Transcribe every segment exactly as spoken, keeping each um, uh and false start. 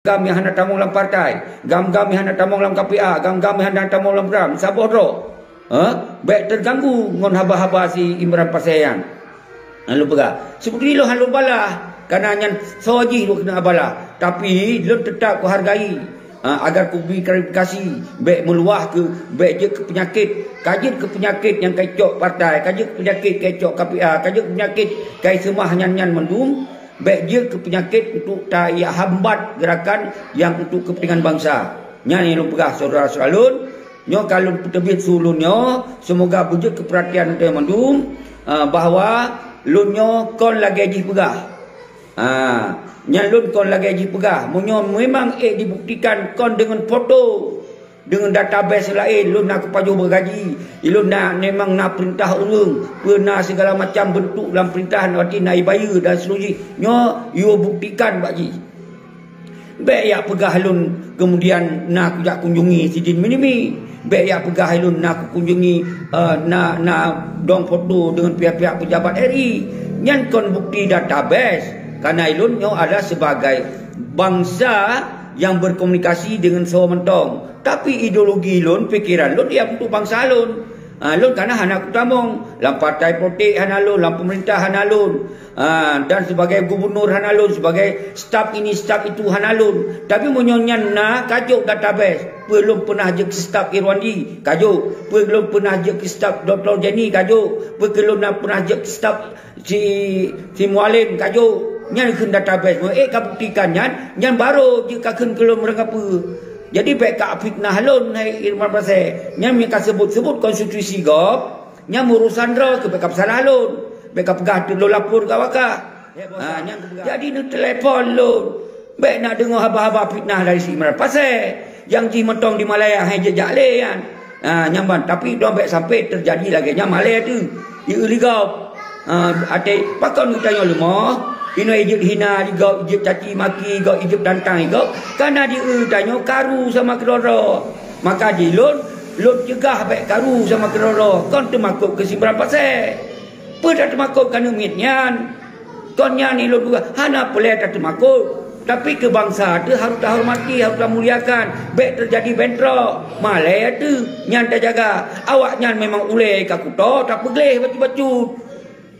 GAM nyang hana tamong lam partai, GAM-GAM nyang hana tamong lam K P A, GAM-GAM nyang hana tamong lam GRAM, saboh droe. Ha? Bék teuganggu ngon haba-haba si Imran Pasé nyan. Lalu peugah, seubeutoe lôn hana lôn balah, kareuna nyan soe jih lôn keuneuk balah. Tapi lôn teutap kuhargai. Ha, agar kubri klarifikasi, bék meuluwah keu, bék jeuet keu peunyakét. Ka jeuet keu peunyakét nyang ka icok partai, ka jeuet keu peunyakét ka icok K P A, ka jeuet keu peunyakét ka iseumah nyan-nyan mandum. Bék jeuet keu peunyakét untuk ta-, ya, hambat geurakan nyang untuk keupeuntengan bansa. Nyan nyang lôn peugah syedara-syedara lôn, nyoe ka lôn peuteubiet su lôn nyoe, seumoga beujeuet keu peuratian geutanyoe mandum, eh, bahwa lôn nyoe kon lagée jih peugah. Ha, nyan lôn kon lagée jih peugah. Meunyoe memang ék dibuktikan kon deungon foto, deungon database laén, lôn na kupajoh beugaji, lôn na memang na peurintah ureuëng, peue na sigala macam beuntuk lam peurintah, berarti na ibayeue dan seterusjih. Nyoe yue buktikan bak jih. Bék yak peugah lôn kemudian na kujak kunjungi sidin minimi. Bék yak peugah lôn na kukunjungi, eh, na, na dong foto deungon pihak-pihak pejabat R I. Nyan kon bukti database. Kareuna lôn nyoe adalah sebagai bansa nyang berkomunikasi deungon soe mantong. Tapi ideologi lôn, pikeran lôn, ya untuk bansa lôn. Ha, lôn kana hana kutamong. Lam partai politik hana lôn, lam pemerintah hana lôn. Ha, dan sebagai gubernur hana lôn, sebagai staf ini, staf itu hana lôn. Tapi meunyoe nyan na, ka jok database. Peue lôn peunah jeuet keu staf Irwandi, ka jok. Peue lôn peunah jeuet keu staf Doktor Jenny, ka jok. Peue keu lôn na peunah jeuet keu staf si, si Mualem, ka jok. Nyan kheun database. Meunyoe ék ka buktikan nyan, nyan barô jeuet ka kheun keu lôn meurangkapeue. Jadi bék ka fitnah lôn, hai Imran Pasé. Nyan meunyoe ka seubut-seubut konstitusi gob, nyan urosan droe keuh, bék ka peusalah lôn. Bék ka peugah teuk lôn lapor keu awak kah. Ha, nyan keuh peugah. Jadi neutelepon lôn. Bék na deungoe haba-haba fitnah dari si Imran Pasé. Nyang jih mantong di Malaya hai jijak lé nyan. Ha, nyan ban. Tapi dong bék sampai teujadi lagée nyan malée teuh. Di eu ligau. Ha, até pakon geutanyoe leumoh, inoe ijeuet hina di gob, ijeuet caci maki gob, ijeuet tantang gob, kareuna di eu tanyoe karu sama keudroe-droe. Maka jih lôn, lôn cegah bék karu sama keudroe-droe, kon teumakot keu si Imran Pasé. Peue tateumakot keu aneuëk miet nyan? Kon nyan ilôn peugah, hana peureulée tateumakot. Tapi keu bansa teuh harôh tahormati, harôh tamuliakan. Bék teujadi bentrok. Malée teuh nyan tajaga. Awaknyan memang ulée ka kuto, tapeugleh bacut-bacut.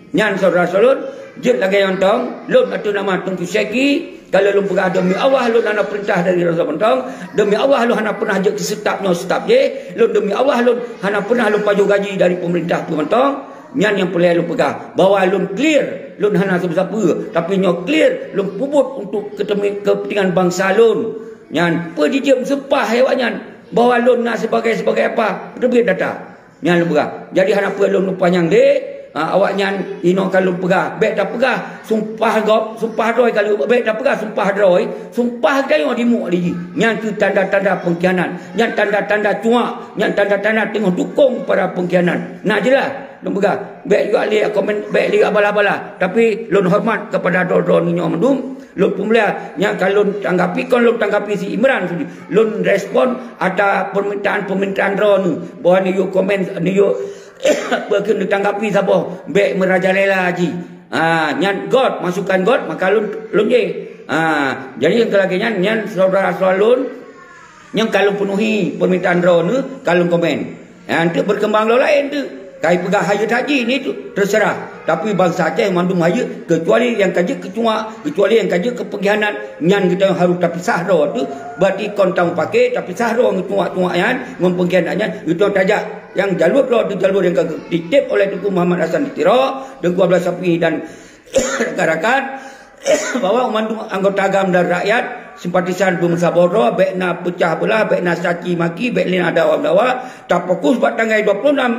Nyan syedara-syedara lôn, jeuet lagée nyoe mantong, lôn ateueh nama Teungku Syeki, kalau lôn peugah demi Allah lôn hana peurintah dari Rasul mantong, demi Allah lôn hana peunah jeuet keu staf nyoe staf jéh, lôn demi Allah lôn hana peunah lôn pajoh gaji dari pemerintah peue mantong. Nyan nyang peureulée lôn peugah, bahwa lôn clear, lôn hana sapeue-sapeue, tapi nyoe clear lôn peubuet untuk keutemi-, kepentingan bansa lôn. Nyan peue jijeuet meusumpah awaknyan bahwa lôn na sebagai, sebagai apa? Peuteubiet data. Nyan lôn peugah. Jadi hana peue lôn panyang deh. Ha, awaknyan inoe ka lôn peugah. Bék tapeugah sumpah gob, sumpah droe ka lheueh. Bék tapeugah sumpah droe, sumpah gayong dimuek di jih. Nyan keuh tanda-tanda pengkhianat. Nyan tanda-tanda cuak. Nyan tanda-tanda teungoh dukong para pengkhianat. Nah, jeulaih lôn peugah. Bék juga lé komen, bék lé balah-balah. Tapi lôn hormat kepada droe-droe nyoe mandum. Lôn peumulia nyang ka lôn tanggapi, kon lôn tanggapi si Imran sudi. Lôn respon ata permintaan-permintaan droeneuh. Bahwa neuyue komen, neuyue beukeuen neutanggapi saboh, bék meurajalela jih. Ha, nyan got, masukan got, maka lôn, lôn jéh. Ha, jadi nyang keu lagée nyan, nyan syedara-syedara lôn, nyang ka lôn peunuhi permintaan droeneuh, ka lôn komen. Nyan teuk berkembang lom laén teuk. Kai peugah hayeu haji ni tu terserah. Tapi bansa Aceh mandum hayeu, kecuali nyang ka jeuet keu cuak, kecuali nyang ka jeuet keu pengkhianat, nyan geutanyoe harôh tapisah droe tu. Berarti kon tameupaké, tapisah droe ngon cuak-cuak nyan, ngon pengkhianat nyan, geutanyoe tajak nyang jalur droe tu jalur nyang ka geutitip oleh Teungku Muhammad Hasan di Tiro, Teungku Abdullah Syafi'i dan rakan-rakan, bahwa mandum anggota GAM dan rakyat simpatisan beumeusaboh droe, bék na peucah beulah, bék na caci maki, bék lé na dawa-dawa, tafokus bak tanggai dua puluh enam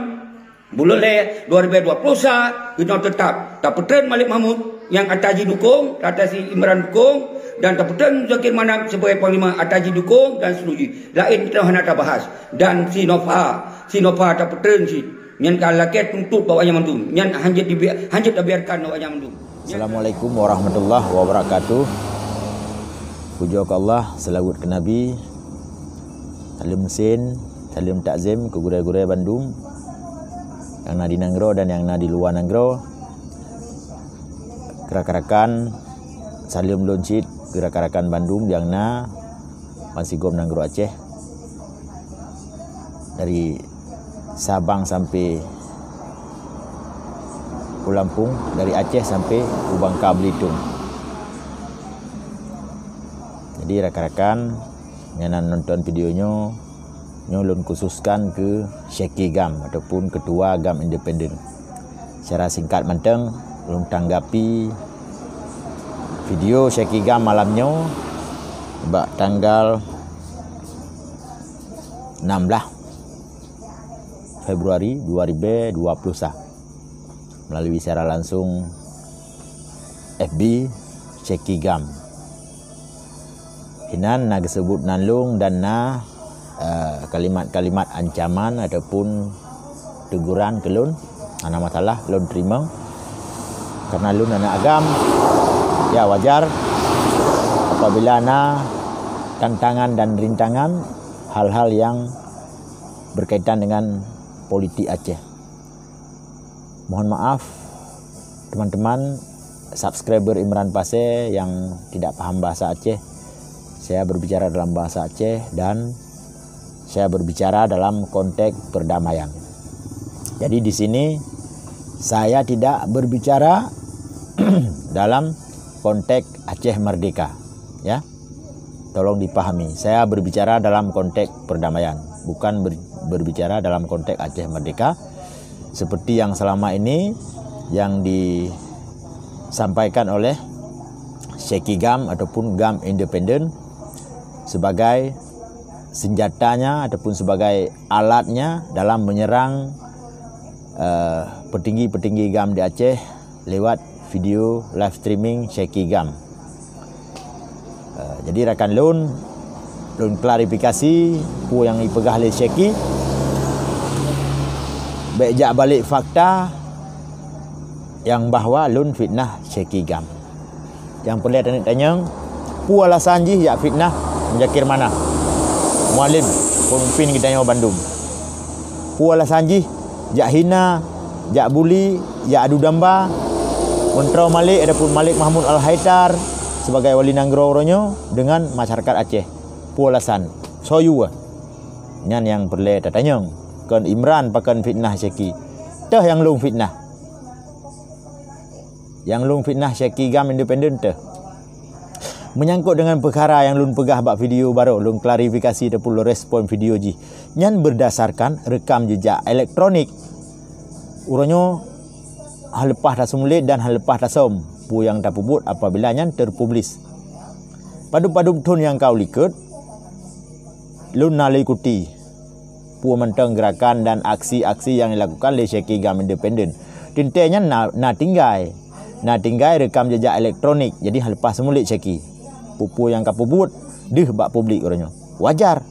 buleuen lhée dua ribu dua puluh sa, geutanyoe teutap tapeutreun Malik Mahmud nyang ata jidukong, ata si Imran dukong, dan tapeutreun Zakir Manaf sebagai panglima ata jidukong dan seterusjih. Laén geutanyoe hana tabahas. Dan si Nova, si Nova tapeutreun cit. Nyan ka lakée tuntot bak awaknyan mandum. Nyan hanjeuet dibi-, hanjeuet tabiarkan awaknyan mandum. Assalamualaikum warahmatullahi wabarakatuh. Pujoe keu Allah, seulaweuet keu Nabi. Saleuem meusén, saleuem takzim keu gurée-gurée bandum nyang na di nanggroe dan nyang na di luwa nanggroe. Keu rakan-rakan, saleuem lôn cit keu rakan-rakan bandum nyang na bansigom nanggroe Aceh, dari Sabang sampai u Lampung, dari Aceh sampai u Bangka Belitung. Jadi rakan-rakan nyang na nonton video nyoe, nyoe lôn khususkan keu Syeki GAM ataupun Ketua GAM Independen. Secara singkat mantong, lôn tanggapi video Syeki GAM malam nyoe bak tanggal enam belas Februari dua ribu dua puluh satu melalui siaran langsung F B Syeki GAM. Inan na geuseubut nan lôn dan na, eh, kalimat-kalimat ancaman ataupun teguran keu lôn. Hana masalah, lôn teurimong. Karena lôn aneuk agam, ya wajar apabila na tantangan dan rintangan hal-hal yang berkaitan dengan politik Aceh. Mohon maaf, teman-teman subscriber Imran Pasé yang tidak paham bahasa Aceh. Saya berbicara dalam bahasa Aceh dan saya berbicara dalam konteks perdamaian. Jadi di sini saya tidak berbicara dalam konteks Aceh Merdeka, ya. Tolong dipahami, saya berbicara dalam konteks perdamaian, bukan ber-, berbicara dalam konteks Aceh Merdeka seperti yang selama ini yang disampaikan oleh Syeki GAM ataupun GAM Independen sebagai senjatanya ataupun sebagai alatnya dalam menyerang, eh, petinggi-petinggi GAM di Aceh lewat video live streaming Syeki GAM. Eh, jadi rakan lôn, lôn klarifikasi peue nyang ipeugah lé Syeki. Bék jak balek fakta nyang bahwa lôn fitnah Syeki GAM. Nyang peureulée taneuk tanyong, peue alasan jih jak fitnah Muzakir Manaf, Mualem, peumimpin geutanyoe bandum? Peue alasan jih jak hina, jak buli, jak adu damba Meuntroe Malik ataupun Malik Mahmud Al-Haitar sebagai wali nanggroe uroe nyoe deungon masyarakat Aceh? Peue alasan? Soe yue? Nyan nyang peureulée tatanyong. Kon Imran pakon fitnah Syeki. Teuh nyang lôn fitnah. Nyang lôn fitnah Syeki GAM Independen teuh. Menyangkut dengan peukara nyang lôn peugah bak video baroe, lôn klarifikasi ataupun lôn respon video jih, nyan berdasarkan rekam jejak elektronik. Uroe nyoe hana leupah taseumeulét dan hana leupah tasöm peue nyang tapeubuet apabila nyan terpublis. Padub-padub thon nyang ka u likot, lôn na lôn ikuti peue mantong gerakan dan aksi-aksi nyang dilakukan lé Syeki GAM Independen. Teuntée nyan na, na tinggai. Na tinggai rekam jejak elektronik, jadi hana leupah seumeulét Syeki. Peue-peue nyang ka peubuet deuh bak publik uroe nyoe. Wajar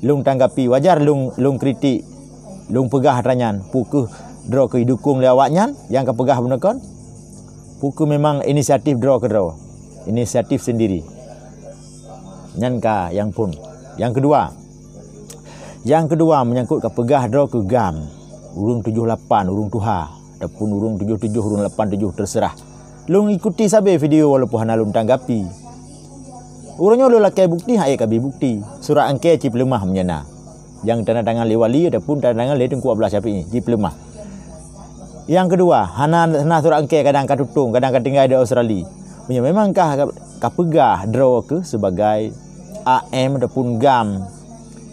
lôn tanggapi, wajar lôn, lôn kritik, lôn peugah atra nyan. Peue keuh droe keuh idukong lé awaknyan nyang ka peugah bunoe kon? Peue keuh memang inisiatif droe keudroe, inisiatif sendiri? Nyan ka nyang phon. Nyang keudua, nyang keudua menyangkut ka peugah droe keu GAM, ureuëng tujoh lapan, ureuëng tuha, ataupun ureuëng tujoh tujoh, ureuëng lapan tujoh, terserah. Lôn ikuti sabe video walaupun hana lôn tanggapi. Uroe nyoe lôn lakée bukeuti, han ék ka bi bukeuti. Surat angkée cit peuleumah meunyoe na. Nyang tanda tangan lé wali ataupun tanda tangan lé Teungku Abdullah Syafi'i, cit peuleumah. Nyang keudua, hana, hana surat angkée, kadang ka tutong, kadang ka tinggai di Australia. Meunyoe memang ka, ka peugah droe keuh sebagai A M ataupun GAM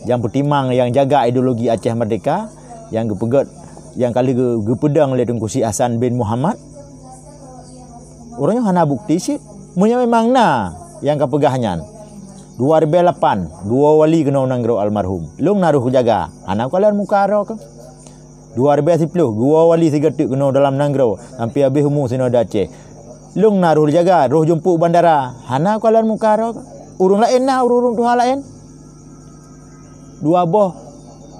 nyang peutimang, nyang jaga ideologi Aceh Merdeka, nyang geupeugét, nyang ka lheueh geu-, geupeudong lé Teungku Syik Hasan bin Muhammad, uroe nyoe hana bukeuti cit. Meunyoe memang na nyang ka peugah nyan, dua ribée lapan geuwoe wali keunoe nanggroe almarhum, lôn na roh jaga, hana kukalon muka droe keuh. Dua ribée siplôh geuwoe wali sigoe teuk keunoe dalam nanggroe sampoe habéh umu Sinoda Aceh, lôn na roh jaga, roh jeumpok bandara, hana kukalon muka droe keuh. Ureuëng laén na, ureuëng-ureuëng tuha laén. Dua boh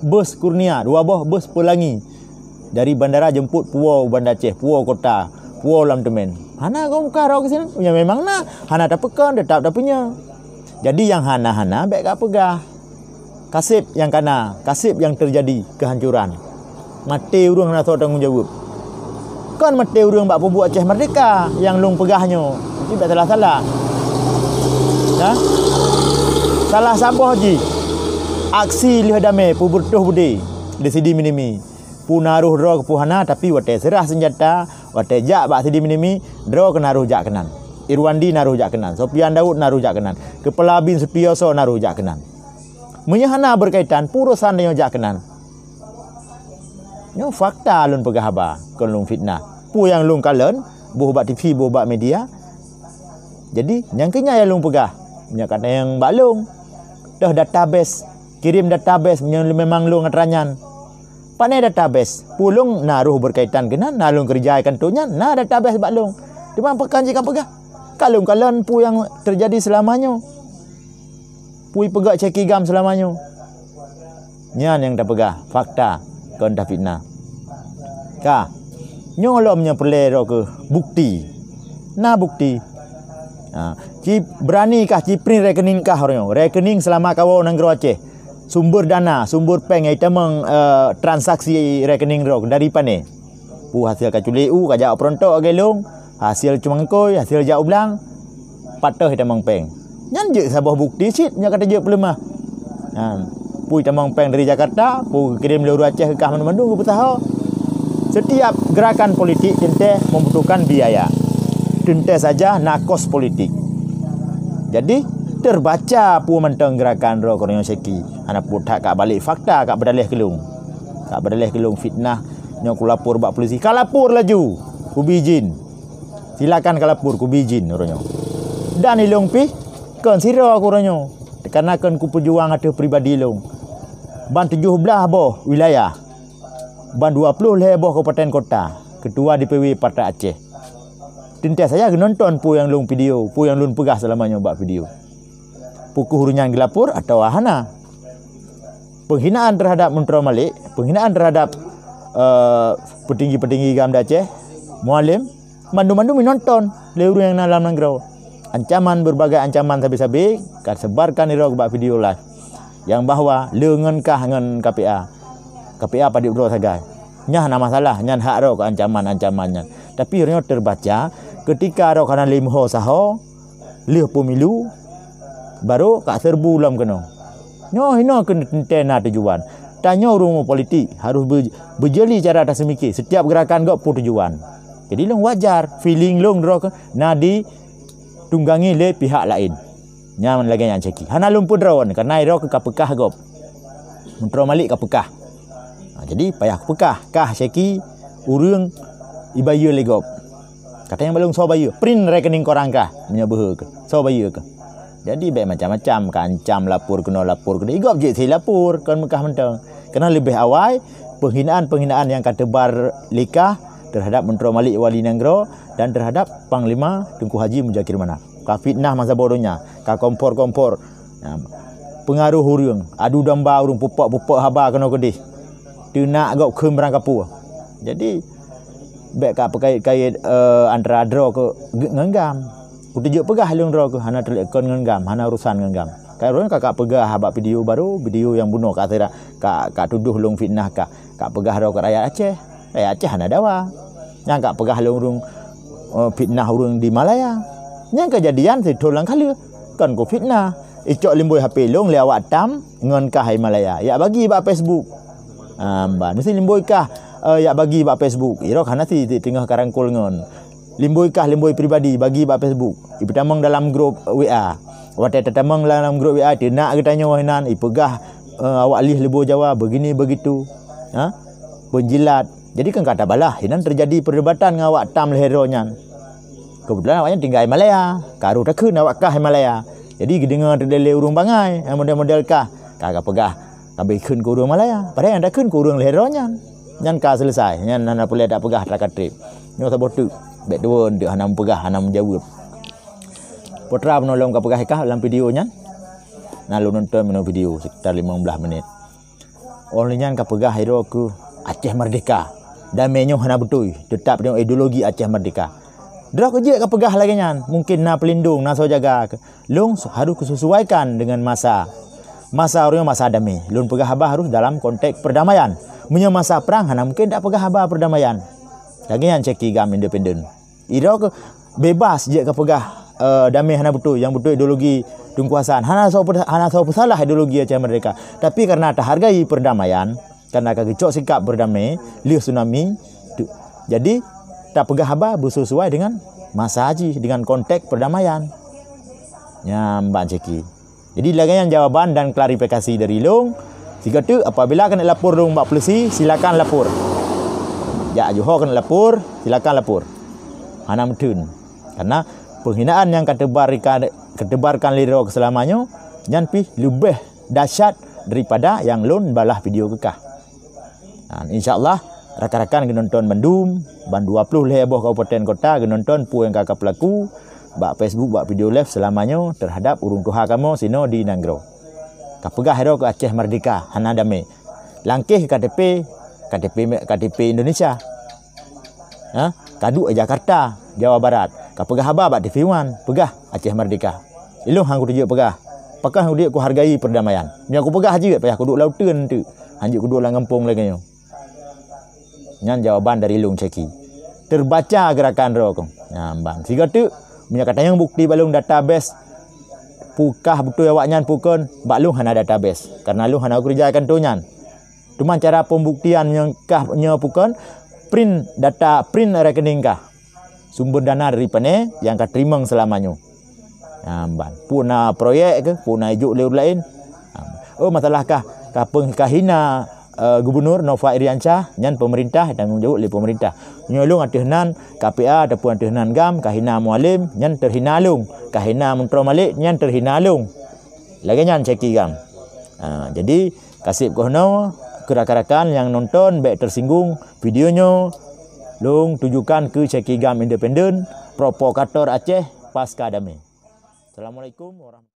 bus Kurnia, dua boh bus Pelangi, dari bandara jeumpot puwoe u Banda Aceh, puwoe kota, puwoe lam teumèn. Hana goe muka droe keuh sinan. Meunyoe memang na, hana tapeukon, teutap tapunyang. Jadi nyang hana-hana bék ka peugah. Kaseb nyang ka na, kaseb nyang teujadi keuhancoran. Maté ureuëng hana soe tanggong jaweueb. Kon maté ureuëng bak peubuet Aceh Merdeka nyang lôn peugah nyoe. Jadi bék salah-salah. Salah saboh jih aksi lheueh damé peubeureutoh beudé di Sidi Minimi. Peue na roh droe keupeue hana, tapi watée seurah seunjata, watée jak bak Sidi Minimi, droe keuh na roh jak keunan. Irwandi na roh jak keunan, Sofian Daud na roh jak keunan, Keupala Bin Sutioso na roh jak keunan. Meunyoe hana beurkaitan, peue urosan tanyoe jak keunan. Nyoe fakta lôn peugah haba, kon lôn fitnah. Peue nyang lôn kalon, boh bak T V, boh bak media. Jadi, nyang keuh nyan nyang lôn peugah. Meunyoe ka na nyang bak lôn, toh database, kirém database meunyoe memang lôn atra nyan. Pane database? Peue lôn na roh beurkaitan keunan, na lôn keureuja i kantô nyan, na database bak lôn. Teuma pakon jih ka peugah? Ka lôn kalon peue nyang teujadi seulama nyoe. Peue peugah Syeki GAM seulama nyoe. Nyan nyang tapeugah fakta, kon tafitnah. Ka. Nyoe lom nyang peureulée droe keuh bukti. Na bukti. Ha, ci beurani kah ci print rekening kah uroe nyoe? Rekening seulama kawoe nanggroe Aceh. Sumber dana, sumber péng nyang itamong, eh, transaksi rekening droe dari pane? Peue hasé ka culek u, ka jak u peurontok lagée lôn, hasé cumangkôi, hasé jak u blang, pat toh itamong péng. Nyan jeuet saboh bukti cit nyang ka teujeuet peuleumah. Nyan, peue itamong péng dari Jakarta, peue geukirém lé ureuëng Aceh keu kah mandum-mandum geupeusaho. Setiap gerakan politik teuntée membutuhkan biaya. Teuntée saja na kos politik. Jadi, terbaca peue mantong gerakan droe keuh nyoe Syeki. Hana peue that ka balek fakta, ka beudaleh keu lôn. Ka beudaleh keu lôn fitnah, nyoe kulapor bak polisi. Ka lapor laju, kubi izin. Silakan ka lapor, kubi izin uroe nyoe. Dan ilôn pih kon sidroe keuh uroe nyoe, karena kon kupeujuang ateueh pribadi lôn. Ban tujoh blaih boh wilayah, ban dua ploh lhée boh kabupaten kota, ketua D P W Partai Aceh. Teuntée saja geunonton peue nyang lôn video, peue nyang lôn peugah seulama nyoe bak video. Peu keuh ureuëng nyan geulapor atawa hana? Penghinaan terhadap Muntroe Malik, penghinaan terhadap, eh, petinggi-petinggi GAM di Aceh, Mualem, mandum-mandum inonton lé ureuëng nyang na lam nanggroe. Ancaman, berbagai ancaman sabe-sabe ka sebarkan sidroe bak video live nyang bahwa le ngon kah ngon K P A. K P A padub droe sagai. Nyan hana masalah, nyan hak droe keu ancaman-ancaman nyan. Tapi uroe nyoe terbaca, ketika droe ka na limho saho, lheueh pemilu, baru ka serbu lom keunoe. Nyoe hinoe keuneuk teuntée na tujuan. Tanyoe ureuëng politik harus be-, beujeli cara taseumiké setiap gerakan gob peue tujuan. Jadi lôn wajar, feeling lôn droe keuh na ditunggangi lé pihak laén. Nyan lagée nyan Syeki. Hana lôn peudroe, karena droe keuh ka peugah gob. Muntroe Malik ka peugah. Ha, jadi payah kupeugah, kah Syeki ureuëng ibayeue lé gob. Kata nyang balong soe bayeue, print rekening korang kah, meunyoe beuhe keuh, soe bayeue keuh. Jadi bék macam-macam, ka ancam lapor keunoe, lapor keunoe. Igob jeuet silapor, kon meukah mantong. Keunoe leubeh awai penghinaan-penghinaan nyang ka teubar lé kah terhadap Muntroe Malik Wali Nanggroe dan terhadap Panglima Teungku Haji Muzakir Manaf. Ka fitnah masa boh donya, ka kompor-kompor. Nah, pengaruh ureuëng, adu domba ureuëng, pupok-pupok haba keunoe keudeh. Teunak gob kheun barangkapeue. Jadi, bék ka peukait-kait, eh, antara droe keuh ngon GAM. Kuteujeuet peugah lôn droe keuh hana teuleukon ngon GAM, hana urusan ngon GAM. Ka ureuëng ka, ka peugah bak video baru, video nyang bunoe ka sira, ka, ka tudoh lôn fitnah ka, ka peugah droe keuh rakyat Aceh. Rakyat Aceh hana dawa. Nyang ka peugah lôn ureuëng, eh, fitnah ureuëng di Malaya. Nyang keujadian sithon lam ka lheueh. Kon kufitnah. Icok limboi H P lôn lé awak TAM ngon kah Himalaya. Yak bagi bak Facebook. Ah, meusti limboi kah, eh, yak bagi bak Facebook. Irok hana si, si teungoh karangkol ngon. Limboi kah, limboi pribadi, bagi bak Facebook. Ipeutamong dalam grup W A. Watée tatamong dalam grup W A, teunak geutanyoe hinan, ipeugah, eh, awak lih leubeh Jawa, begini begitu. Ha? Penjilat. Jadi kan kata balah, hinan terjadi perdebatan ngon awak TAM lhée droe nyan. Keubeutulan awaknyan tinggai Malaya, karu takheun awak kah Malaya. Jadi geudeungoe teudeulée ureuëng bangai, eh, model-model kah, ka, ka peugah, ka bri kheun keu ureuëng Malaya. Padahai nyang takheun keu ureuëng lhée droe nyan. Nyan ka selesai, nyan hana peureulée tapeugah takatreb. Nyoe saboh teuk, bék tuwon teuk hana meupeugah, hana meujaweueb. Putra menolong ka peugah kah lam video nyan. Na lôn nonton meunoe video sekitar lima belas menit. Óh lheueh nyan ka peugah sidroe keuh Aceh Merdeka. Damé nyoe hana beutôi, teutab nyoe ideologi Aceh Merdeka. Droe keuh jeuet ka peugah lagée nyan, mungkin na peulindong, na soe jaga. Lôn harus kusesuaikan dengan masa. Masa uroe nyoe masa damé. Lôn peugah haba harus dalam konteks perdamaian. Meunyoe masa prang, hana mungkin tapeugah haba perdamaian. Lagée nyan Syeki GAM independen. Idroe keuh bebas jeuet ka peugah eh, damé hana beutôi, nyang beutôi ideologi Teungku Hasan. Hana soe peusa-, hana soe peusalah ideologi Aceh Merdeka. Tapi karena tahargai perdamaian, karena ka geucok sikap berdamai, lheueh tsunami, tu, jadi tapeugah haba beusesuai dengan masa jih, dengan konteks perdamaian. Nyan ban Syeki. Jadi lagée nyan jawaban dan klarifikasi dari lôn. Sigoe teuk apabila keuneuk lapor lôn bak polisi, silakan lapor. Jak Johor keuneuk lapor, silakan lapor. Hana meuteun. Karena penghinaan nyang katebarkan, katebarkan lé droe selama nyoe, nyan pih leubeh dahsyat daripada nyang lôn balah video keukah. Ha, insya Allah, rakan-rakan geunonton bandum, ban dua ploh lhée boh kabupaten kota geunonton peue nyang ka kapeulaku bak Facebook, bak video live selama nyoe terhadap ureuëng tuha kamoe sinoe di nanggroe. Kapeugah droe keu Aceh Merdeka, hana damé. Langkeh K T P, K T P, K T P Indonesia. Ha? Kaduek Jakarta, Jawa Barat. Kapeugah haba bak T V One, peugah Aceh Merdeka. Ilôn han kuteujeuet peugah. Pakon han kuteujeuet kuhargai perdamaian. Meunyoe kupeugah jeuet, payah kuduek lam uteuen teuk. Hanjeuet kuduek lam gampông lagée nyoe. Nyan jawaban dari lôn Syeki. Terbaca geurakan droe kong. Nyan ban. Sigoe teuk, meunyoe ka tanyong bukti bak lôn database, peue kah beutôi awaknyan peue kon, bak lôn hana database. Karena lôn hana keureuja kanto nyan. Teuma cara pembuktian nyang kah nyoe peue kon, print data, print rekening kah. Sumber dana dari pane nyang ka teurimong selama nyoe. Ha, ban. Peue na proyek keuh, peue na ijok lé ureuëng laén. Ha. Oh, masalah kah, ka peng-, ka hina, eh, Gubernur Nova Iriansyah, nyan pemerintah tanggung jawab lé pemerintah. Nyoe lôn ateueh nan K P A ataupun ateueh nan GAM, ka hina Mualem, nyan terhina lôn. Ka hina Muntroe Malik, nyan terhina lôn. Lagée nyan Syeki GAM. Ha, jadi, kaseb keunoe, keu rakan-rakan nyang nonton bék tersinggung video nyoe, lôn tujukan keu Syeki GAM independen, provokator Aceh pasca damé. Assalamualaikum warahmatullahi